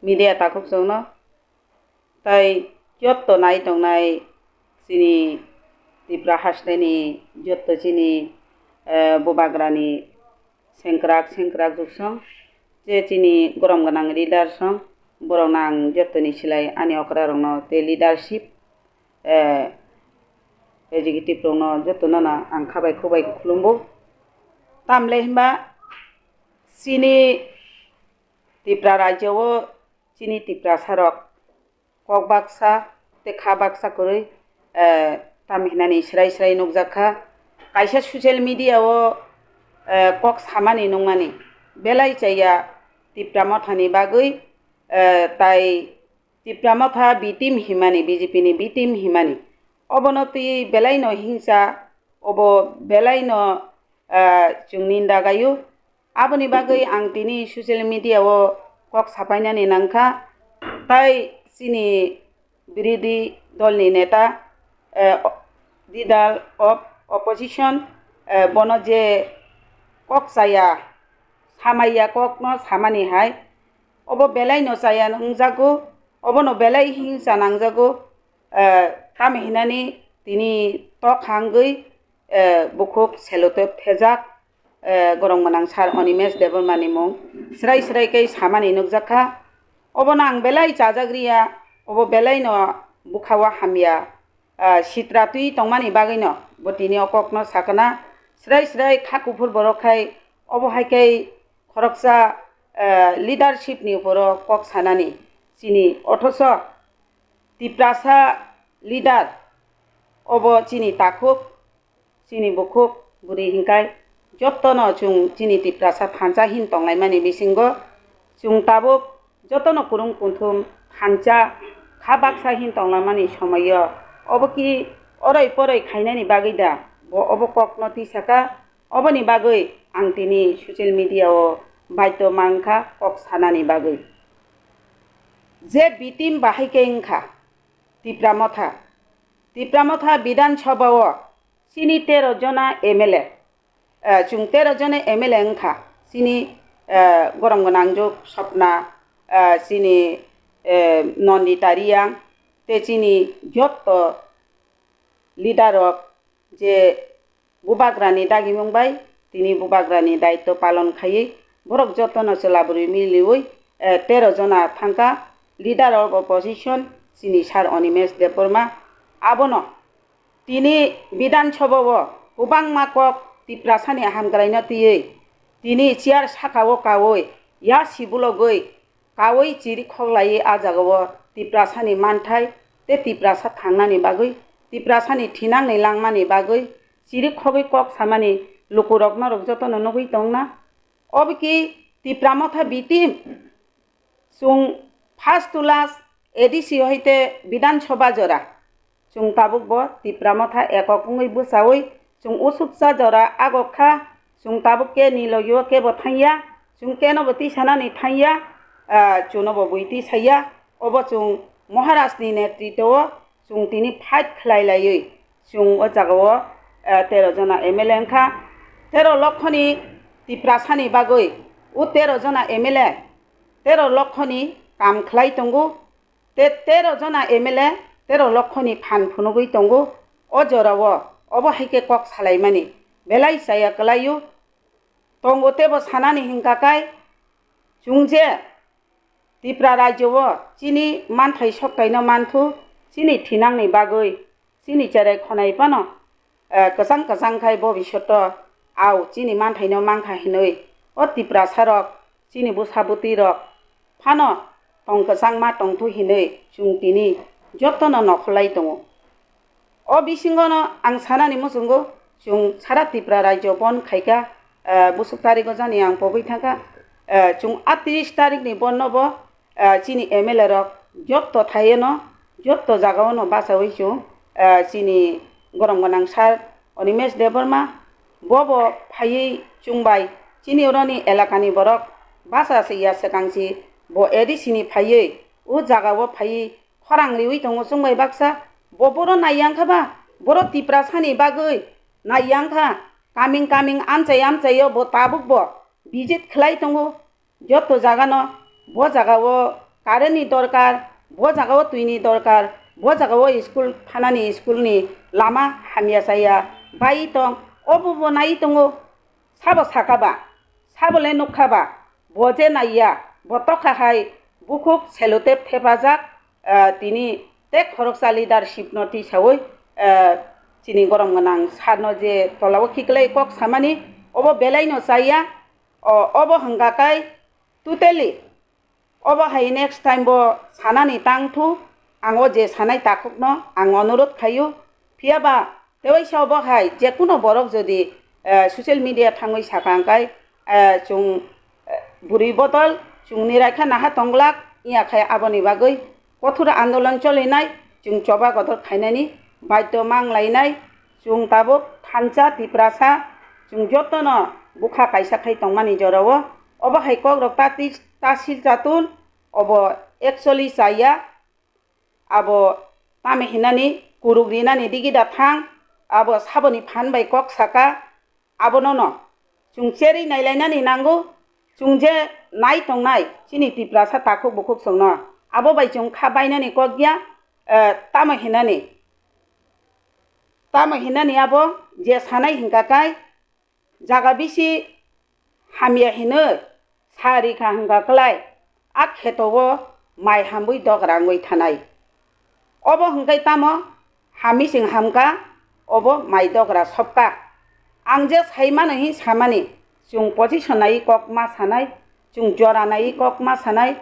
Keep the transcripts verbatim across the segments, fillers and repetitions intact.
media takhuk chwngno, tai jotto nai tongnai chini Tipra hasteni jotto chini, eh, bubagrani sengkrak sengkrak jugsong, je chini gorom gwnang leader song, borokno ang jottoni silai ani okrarokno tei leadership, eh, executive rokno jottono no ang khabai khubai khulumgo. Tamle hinba chini Tipra rajyo o chini Tiprasa rok kok baksa tei kha baksa kwrwi, eh, tamo hinani srai srai nukjak kha. Kaisa social media o, eh, kok samani nungmani belai chaya Tipra mothani bagwi, eh, tai Tipra motha B team himani, B J P ni B team himani. Obono twi belaino hingsa, obo belaino, ah, chwng ninda gaio. Aboni bagwi ang tini social media o kok sapainani nangkha, tai chini birodhi dolni neta, eh, leader of opposition, eh, bono je kok chaya, samaiya kokno samani hai, obo belaino chaya wngjago, obono belai hingsa nangjago, eh, tamo hinani tini tok hangwi, eh, bukhuk selotep thejak, eh, gorom gwnang sir Animesh Debbarma ni mung srai srai khe samani nukjak kha. Obono ang belai chajak riya, obo belaino bwkha-o hamya, ah, sitra twi tongmani bagwino bo tini o kokno sakana. Srai srai kha kuphur borok khai obo hai khe khoroksa, eh, leadership ni uporo kok sanani chini, othocho Tiprasa leader obo chini takhuk, chini bukhuk bwrwi hinkhai jottono chwng chini Tiprasa thansa hin tonglaimani bisingo chwng tabuk jotono kwrwng kunthum thansa kha baksa hin tonglamani somoio obo ki oroi poroi khainani bagwi da bo obo kokno tisaka? Oboni bagwi ang tini social media o baidhyo mankha kok sanani bagwi. Je B team bahai khe wngkha Tipra Motha. Tipra Motha Bidhan Sabha o chini tero jona M L A, eh, chwng tero jona M L A wngkha. Chini, eh, gorom gwnang juk Sopna, eh, chini, eh, Nandita Reang, tei chini jotto leader rok je bubagrani dagimung bai tini bubagrani daitw palon khaiwi borok jotono chwla bwrwi miliwi, eh, tero jona thangkha leader of opposition chini sir Animesh Debbarma. Abono tini Bidhan Sabha o kwbangma kok Tiprasani hamkraino twiwi tini chair sakao kaui ya sibulogwi kaui chiri khoklaiwi a jagao Tiprasani manthai tei Tiprasa thangnani bagwi, Tiprasani thinangni langmani bagwi chiri khogwi kok samani lukurok norok jotono nugwi tongna. Obo ki Tipra Motha B team, chwng first to last A D C hoite Bidhan Sabha jora. Chwng tabuk bo Tipra Motha ekok wngwi bwchaui chwng usuksa jora agok kha. Chwng tabuk ke ni logio kebo thangya, chwng keno bo tisanani thangya, ah, chuno bo bui tisaya. Obo chwng Maharaj ni netritwo chwng tini fight khlai laiwi chwng o jagao, ah, tero jona M L A wngkha. Tero lokhoni Tiprasani bagwi o tero jona M L A tero lokhoni kam khlai tongo. Te tero jona M L A tero lokhoni phan phunugwi tongo. O jorao obo hai khe kok salaimani belai chaya kwlaio. Tongo tebo sanani hinkha kai chwng je Tipra rajyo o chini manthai soktaino manthu chini thinangni bagwi chini cherai khonai phano, eh, kwchang kwchang khai bobisyoto au chini manthaino mankha hinwi o Tiprasarok chini bwsa bwtwirok phano tong kwchangma tongthu hinwi chwng tini jotono nokholai tongo. O bisingono ang sanani muchungo chwng sara Tripura rajyo bon khaikha, eh, busuk tarigo jani ang pogwi thangkha, eh, chwng atris tarikni bonno bo ah, chini M L A rok jotto thaiyeno, jotto jagaono bachaui chwng, ah, chini gorom gwnang sir Animesh Debbarma, bobo phaiwi chwng bai chini oroni elakani borok bacha se ya swkang si bo A D C ni phaiwi o jagao phaiwi khorang riwi tongo chwng bai baksa. Bo boro naiyang kha ba, boro Tiprasani bagwi naiyang kha, kaming kaming amchai amchaio bo tabuk bo visit khlai tongo. Joto jagano bo jagao Current ni dorkar, bo jaga o twi ni dorkar, bo jaga o school phanani school ni lama hamya chaya bai tong, obo bo nai tongo, sabo saka ba, sabo le nukha ba, bo je naiya, bo tokha hai bukhuk selotep thepajak, ah, tini tei khoroksa leadership no tisaui, ah, chini gorom gwnang sar no je tola o khiklai kok samani, obo belai no chaya, o, obo hwnkha kai totally. Obo hai next time bo sanani tang thu, ang o je sanai takhukno ang onurodh khaio. Phiya ba tewaisa obo hai je kuno borok jodi, eh, social media thangwi sakha hwnkhe, eh, chwng, eh, bwrwi bodol chwngni raikha naha tongglak, wngya khai aboni bagwi kothor andolon cholinai, chwng choba kotor khainani baidhyo manglainai, chwng tabuk thansa Tiprasa, chwng jotono bwkha kaisa khai tongmani jorao. Obo hai kokrok ta twi ta sil chatun, obo actually chaya, abo tamo hinani kuruk rinani digi da thang, abo saboni phan bai kok saka, abono no chwng cherwi nailainani nango, chwng je nai tongnai chini Tiprasa takhuk bukhuk chwngno, abo bai chwng kha bainani kok ya, eh, tamo hinani, tamo hinani abo je sanai hwnkha kai, jaga bisi hamya hinwi sa rikha hwnkha kwlai, a kheto o mai hamwi dogra wngwi thanai. Obo hwnkhe tamo ha mising hamkha, obo mai dogra sopkha. Ang je sai mano hin samani, chwng position nai kok ma sanai, chwng jora nai kok ma sanai,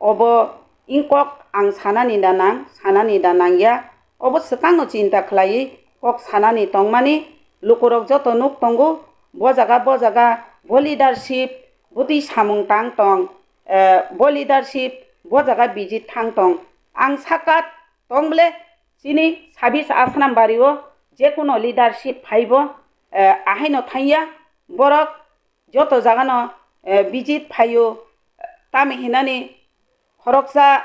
obo wng kok ang sanani da nang, sanani da nangya, obo swkangno chinta khlaiwi kok sanani tongmani. Lukurok joto nuk tongo, bo jaga, bo jaga, bo leadership, bwtwi samung tang tong, eh, bo leadership, bo jaga visit thang tong. Ang saka tong ble, chini sabis Asnam bari o je kuno leadership phaibo, eh, ahaino thangya, borok joto jagano, eh, visit phaio, tamo hinani khoroksa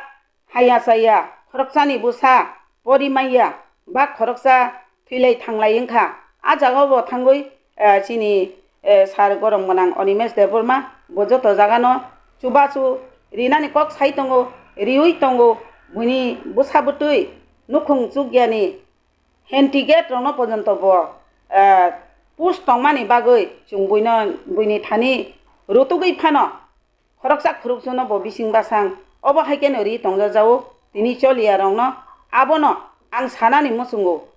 haya chaya, khoroksani bwsa pori manya, ba khoroksa thwilai thanglai wngkha. A jagao bo thangwi, eh, chini, eh, sir gorom gwnang Animesh Debbarma bo joto jagano chubachu rinani kok sai tongo, riwi tongo, buini bwsa bwtwi nukhung chukyani handicap rokno porjonto bo, eh, push tongmani bagwi chwng buino, buini thani rutugwi phano khoroksa khoroksa no bo bising bwsang obo hai kheno ri tongjajago tini choliya rokno, abono ang sanani muchungo.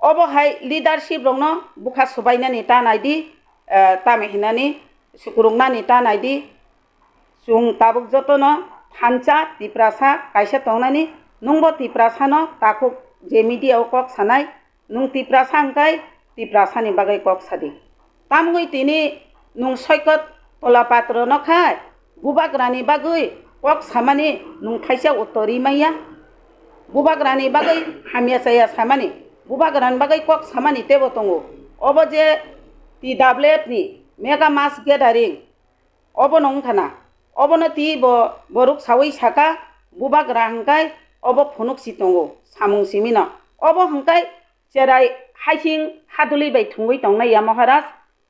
Obo hai leadership rokno bwkha swbainani ta naidi, eh, tamo hinani sukuruknani ta naidi. Chwng tabuk jotono thansa Tiprasa kaisa tongnani, nwngbo Tiprasano takhuk je media o kok sanai, nwng Tiprasa hwnkhe Tiprasani bagwi kok sadi. Tamgwi tini nwng soikot tola patro no khai, bubagrani bagwi kok samani nwng thaisa uttor ri manya. Bubagrani bagwi hamya chaya samani, bubagrani bagwi kok samani tebo tongo. Obo je T W F ni mega mass gathering, obono wngkha na, obono twi bo borok sawi saka, bubagra hwnkhe obo phunuk si tongo, samung simi no. Obo hwnkhe cherai haising haduli bai thwngwi tongnai ya Maharaj.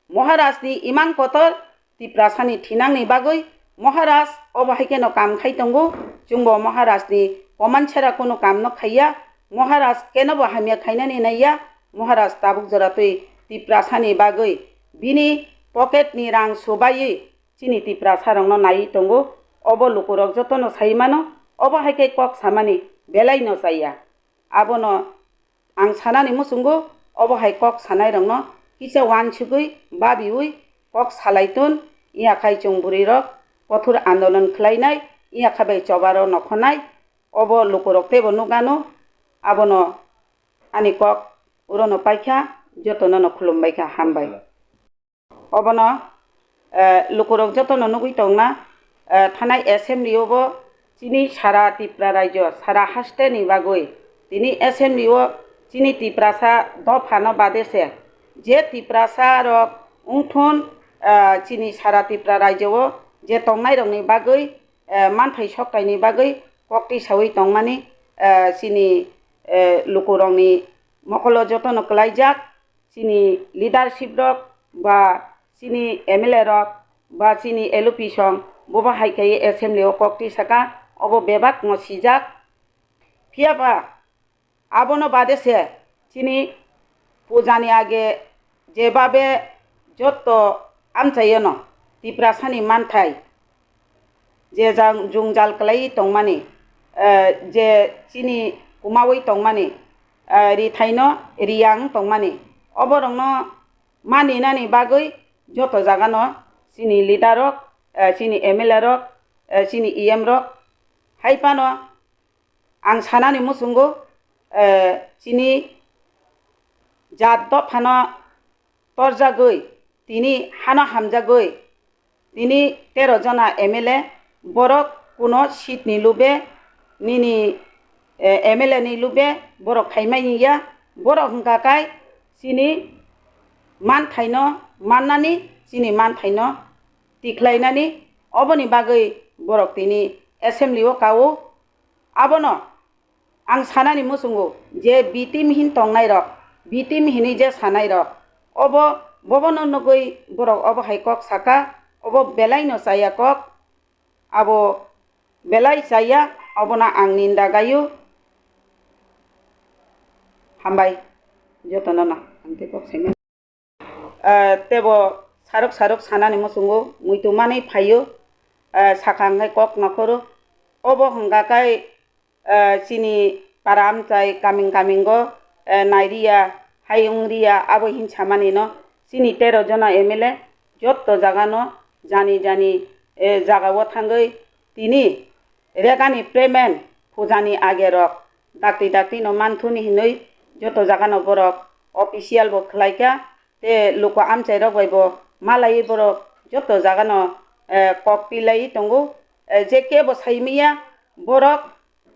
Maharaj ni imang kotor Tiprasa ni thinang ni bagwi Maharaj obo hai kheno kam khai tongo. Chwngbo Maharaj ni komansera kunu kam no khaiya. Maharaj keno bo hamya khainani naiya. Maharaj tabuk jora twi Tiprasa ni bagwi bini pocket ni rang subaiwi chini Tiprasa rokno naiwi tongo. Obo lukurok jotono sai mano, obo hai khe kok samani belai no chaya. Abono ang sanani muchungo, obo hai kok sanai rokno kisa uansugwi babiwi kok salai tun, wngya khai chwng bwrwi rok kothor andolon khlainai, wngya khai bai chobaro nokhonai, obo lukurok teibo nukgano, abono ani kok urono paikha, jotono no khulumbaikha, hambai. Obono, eh, lukurok jotono nugwi tongna, eh, thanai assembly o bo chini sara Tipra raijo, sara haste ni bagwi tini assembly o chini Tiprasa dopha no bade se je Tiprasa rok wngthun, eh, chini sara Tipra raijo o je tongnai rok ni bagwi, eh, manthai sokthai ni bagwi kokti sawi tongmani, eh, chini, eh, lukurok ni mokolo jotono kwlaijak. Chini leadership rok ba chini M L A rok ba chini L O P song bobo hai khe assembly o kok twi saka, obo bebak no sijak. Phiya ba abono bade se chini pujani age jebabe jotto amchaiyano Tiprasani manthai je jang-, jwngjal kwlaiwi tongmani, eh, je chini kumawi tongmani, eh, rithaino riyang tongmani, oborokno maninani bagwi joto jagano chini leader rok, eh, chini M L A rok, eh, chini E M rok hai phano ang sanani muchungo, eh, chini jat dophano torjagwi, tini hano hamjagwi, tini tero jona M L A, borok kuno seat ni lube, nini, eh, M L A ni lube borok khaimai ya, borok hwnkha kai chini manthaino mannani, chini manthaino tikhlainani, oboni bagwi borok tini assembly o kao. Abono ang sanani muchungo je B team hin tongnai rok, B team hinwi je sanai rok, obo, bobono nugwi borok obo hai kok saka, obo belai no chaya kok, abo belai chaya, obono ang ninda gaio. Hambai jotono no ang tei kok saimani. Ah, tebo sarok sarok sanani muchungo muitu manwi phaio, ah, sakha hwnkhe kok nokhoro. Obo hwnkha khe, ah, chini para amchai kaming kamingo, ah, nairiya, hai wngriya, abo hin samani no chini tero jona M L A jotto jaga no jani jani, eh, jaga o thangwi tini regani payment pujani age rok dakti dakti no manthuni hinwi joto jaga no borok official bo khlai kha. Tei luku amchai rok bai bo malaiwi borok joto jaga no, eh, kok pilaiwi tongo. Eh, je kebo saimanya borok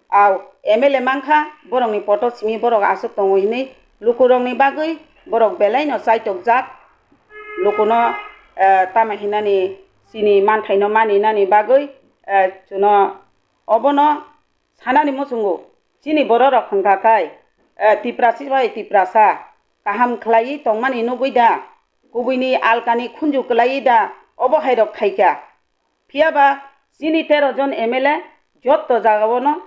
au M L A mankha, borok ni poto simi borok aswk tongo hinwi luku rok ni bagwi borok belai no chaitok jak. Luku no, eh, tamo hinani chini manthai no mani nani bagwi, eh, chuno obono sanani muchungo chini borok rok hwnkha khai, eh, Tiprasa bai Tiprasa kaham khlaiwi tongmani nugwi da, kubui ni alkani khunju kwlaiwi da, obo hai rok khaikha. Phiya ba chini tero jon M L A jotto jaga o no,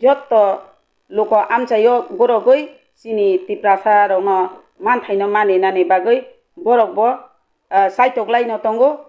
jotto luku amchai o gorogwi chini Tiprasa rok no manthai no mani nani bagwi borok bo, eh, chaitok lai no tongo.